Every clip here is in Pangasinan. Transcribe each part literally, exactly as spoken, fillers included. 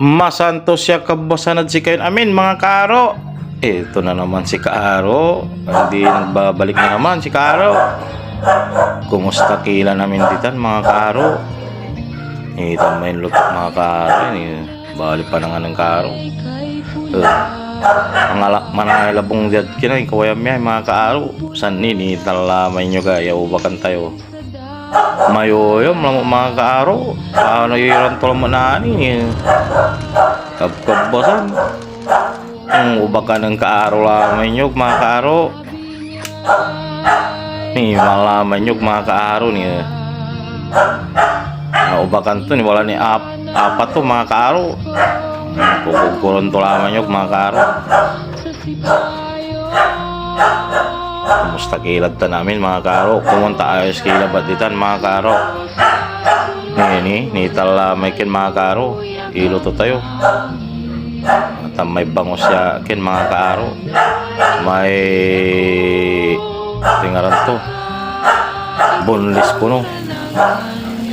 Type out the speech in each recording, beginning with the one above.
Masantos ya kabuasan ed sikayon amin, mga kaaro. Ito na naman si Kaaro. Hindi, nagbabalik na naman si Kaaro. Kumusta ki la amin ditan, mga kaaro? Ito may luto, mga kaaro. Yan, eh. Bali pa na nga ng kaaro. Eh, ang alak man ay labong diad kinay, kawayam yan, mga kaaro. San ni, nitan la may nyo ga, ya ubakan tayo. Mayoyom la mo, mga kaaro. Ah, nayoyoran to la mo nani, eh. Kabkabasan. Ang ubakan ng kaaro la may nyog, mga kaaro. Ni, mala may nyog, mga kaaro, ni, eh. Naubakan to, ni, wala ni ap-, apat to, mga kaaro. Kukugkuron to la may nyog, mga kaaro. Kumusta ki lad tan amin, mga kaaro? Komon ta ayos ki labat ditan, mga kaaro. Ni, ni, nitan la may kin, mga kaaro. Iluto tayo. At may bangus ya kin, mga kaaro. May, tingaran to. Boneless kuno.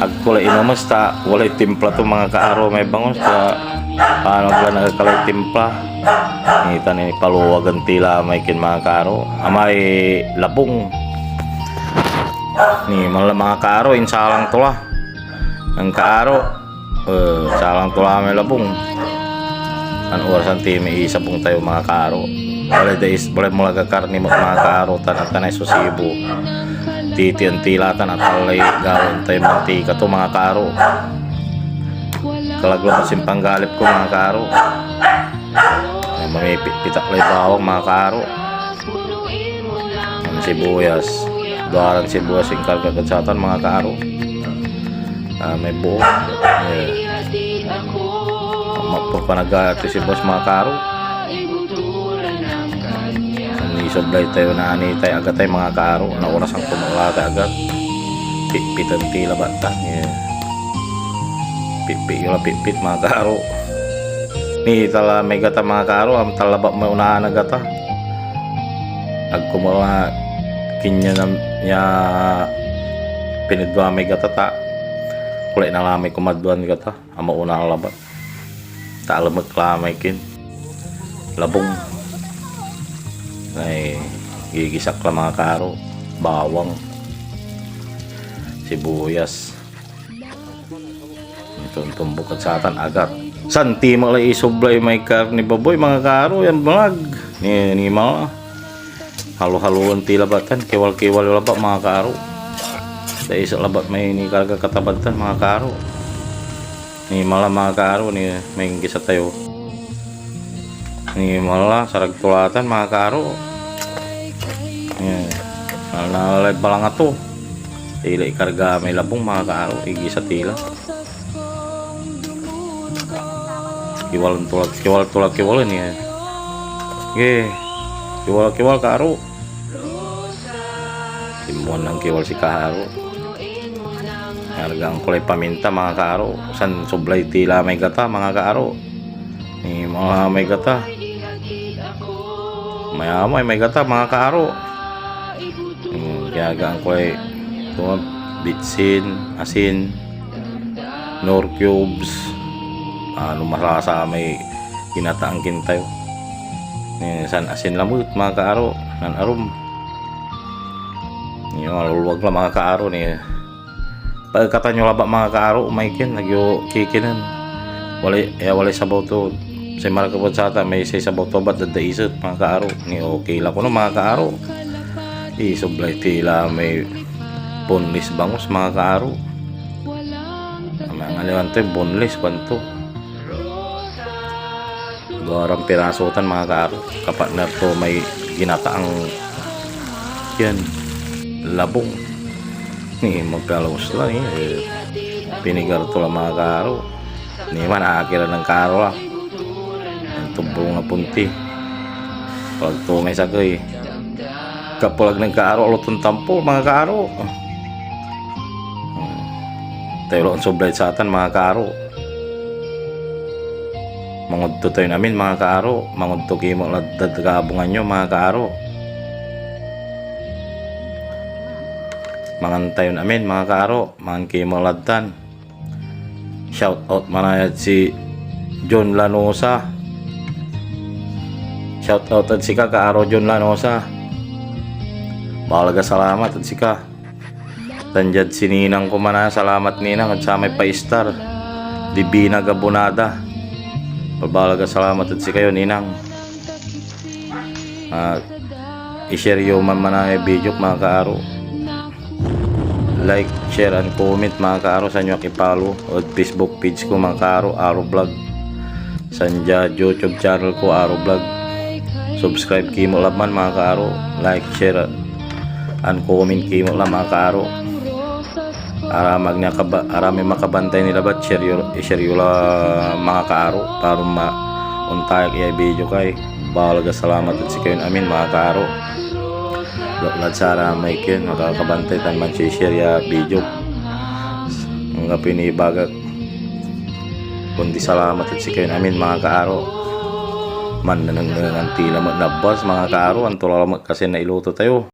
Agko la inumes ta walay timpla to, mga kaaro, may bangus ta paano la nagkalay timpla. Nitan ni paluwagan ti la may kin, mga kaaro. Amay labong. Ni, mga, mga kaaro, insalang to la. Ang kaaro, eh, salang to la may labong. An orasan ti may isabong tayo, mga kaaro. Walay dais, walay mulaga karni mo, mga kaaro, tan atanay so sibo. Titian ti la tan atalay gawan tayo mantika to, mga kaaro. Kalaglaw na simpanggalip ko, mga kaaro. Ay, mamipitpitak lay bawang, mga kaaro. Ang sibuyas. Duaran sibuyas, inkarga kad satan, mga kaaro. Ah, may buo. Eh. Mapur pa nagayat si boss, mga kaaro. Nisoblay tayo na ani tay agatay, mga kaaro. Naorasan ko, mga agat. Pitpitan ti labat ta. Eh. Pitpit yo la pitpit, mga kaaro. Nitan la may gata, mga kaaro. Am talabat may unaan a gata. Agko mo la kinya na, ya pinidwa may gata ta. Kulay na la may kumadwan gata. Amauna labat. Ta alemek la may kin. Labong. Ay, gigisak la, mga kaaro. Bawang. Sibuyas. Ito, tumbok at satan, agat. Santi mo la isoblay may karni baboy, mga kaaro, yan balag. Ni, ni ma. Halo-haloen ti labat tan, kiwal-kiwal labat, mga kaaro. Sa isa labat may nikarga katabad tan, mga kaaro. Ni mala, mga kaaro, ni may gisa tayo. Ni mala, sarag tulatan, mga kaaro. Yan. Nalalay balanga to. Tila ikarga may labong, mga kaaro. Igisa tila. Kiwal tulak, kiwal tulak, kiwal ni. Ge. Kiwal, kiwal, kaaro. Simuan ng kiwal si kaaro. Nargaan ko lay paminta, mga kaaro. San soblay tila may gata, mga kaaro. Ni mga may gata. Mayamay may gata, mga kaaro. Hmm, ginagaan ko lay, ito, bitsin, asin, Knorr cubes. Ano, masasa may ginataan kin tayo. Eh, san asin lamet, mga kaaro, nan arum. Yung alulwag la, mga kaaro, ni. Pagkatan yo labat, mga kaaro, may kin, agyo kikinen. Walay, eh, walay sabaw to. Say marakep ed satan, may say sabaw to, bat dadaiset, mga kaaro. Ni okay la kuno, mga kaaro. Isoblay tila may boneless bangus, mga kaaro. May angaliwan to, boneless, kuanto. Duaran piraso tan, mga kaaro. Kapartner to may ginataang, yan, labong. Ni magkalabos la, eh. Pinigar to la, mga kaaro. Ni man, aakiran ng kaaro la. Ang tumbong na punti. Pag to may sakey. Kapulag ng kaaro, aluton tampol, mga kaaro. Hmm. Tayo lang soblay satan, mga kaaro. Mangudto tayon amin, mga kaaro. Mangudto ki mo la dad kabungan yo, mga kaaro. Mangan tayon amin, mga kaaro. Mangan ki mo lad tan. Shout out manayad si John Lanosa. Shout out ed sika, kaaro John Lanosa. Baleg a salamat ed sika. Tan diad si Ninang ko man, ah, salamat, Ninang, ed samay pa-star. Divina Gabonada. Baleg a salamat ed sikayo, Ninang. Ah, i-share yo man manaya video, mga kaaro. Like, share, and comment, mga kaaro, san yo ak i-follow ed Facebook page ko, mga kaaro, Aro Vlog. San diad YouTube channel ko, Aro Vlog. Subscribe ki met laman, mga kaaro. Like, share, and comment ki met la, mga kaaro. Aramay makaba-, aramay makabantay ni labat, share yo, i-share yo la, mga kaaro, para ma-, ontayak ya video kay. Baleg a salamat ed sikayon amin, mga kaaro. Laklad saramay ken makakabantay tan mansi-share ya video. Anggapoy nibagak, kundi salamat ed sikayon amin, mga kaaro. Mannenengnengan ti lamet na bus, mga kaaro, anto la lamet kasi nailuto tayo.